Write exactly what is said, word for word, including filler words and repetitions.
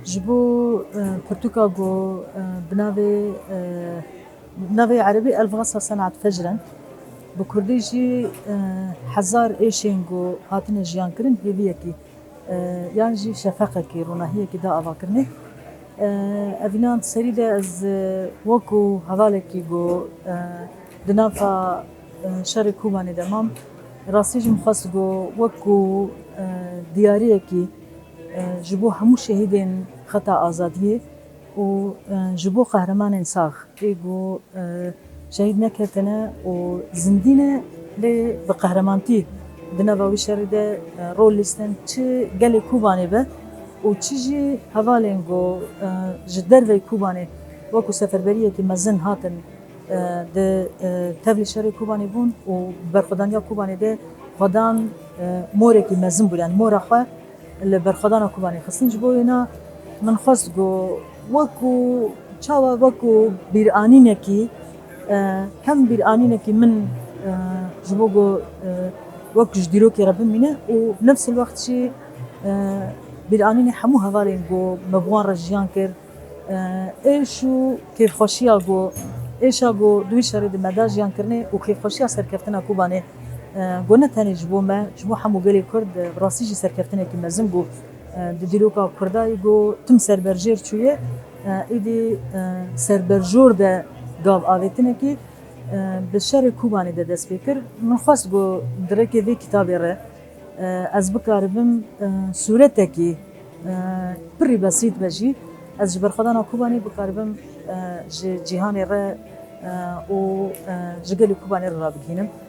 Ji bo e, pirtûka ku e, bi navê e, navê erebî Elfgasa Senat Fecren, bi kurdî jî e, hezar êşên ku hatine jiyankirin hêviyekî e, yan jî şefeqekî, ronahiyekî da avakirinê. E, Evînan serî de ez e, wekû hevalekî ku e, di nava e, şerê Kobanê de mam, rastî jî min xwest ku wekû e, diyariyekî e, ji bo hemû şehîdên xeta azadiyê û e, ji bo qehremanên sax ê ku e, şehîd neketine û zindî ne, lê bi qehremanî di nava wî şerî de e, rol lîstin, çi gelê Kobanê be û çi jî hevalên ku e, ji derveyî Kobanê wekû seferberiyekî mezin hatin e, di e, tevlî şerê Kobanê bûn û berxwedaniya Kobanê de xwedan e, morekî mezin bû, yani mora xwe li berxwedana Kobanê xistin. Ji bo wêna min xwest ku wekû çawa, wekû bîranînekî e, hem bîranînekî min e, ji bo ku e, wek ji dîrokê re bimîne û nefsil wext jî e, bîranînê hemû hevalên ku me bi wan re jiyan kir, e, êş û kêfxweşiya ku, êşa ku di wî şerî de me da jiyan kirinê û kêfxweşiya serkeftina Kobanê e, ku ne tenê ji bo me, ji bo hemû gelê Kurd e, bi rastî jî serkeftinekî mezin bû e, di dîroka Kurda yî ku tim serberjêr çûye. E, êdî e, serberjor de gav avêtinekî e, bi şerê Kobanê de dest pê kir. Min xwest ku di rêkê vê kitabê re e, ez bikaribim e, sûretekî e, pirî besît be jî, ez ji berxwedana Kobanê bikaribim e, ji cîhanê re e, û e, ji gelê Kobanê re rabigihînim.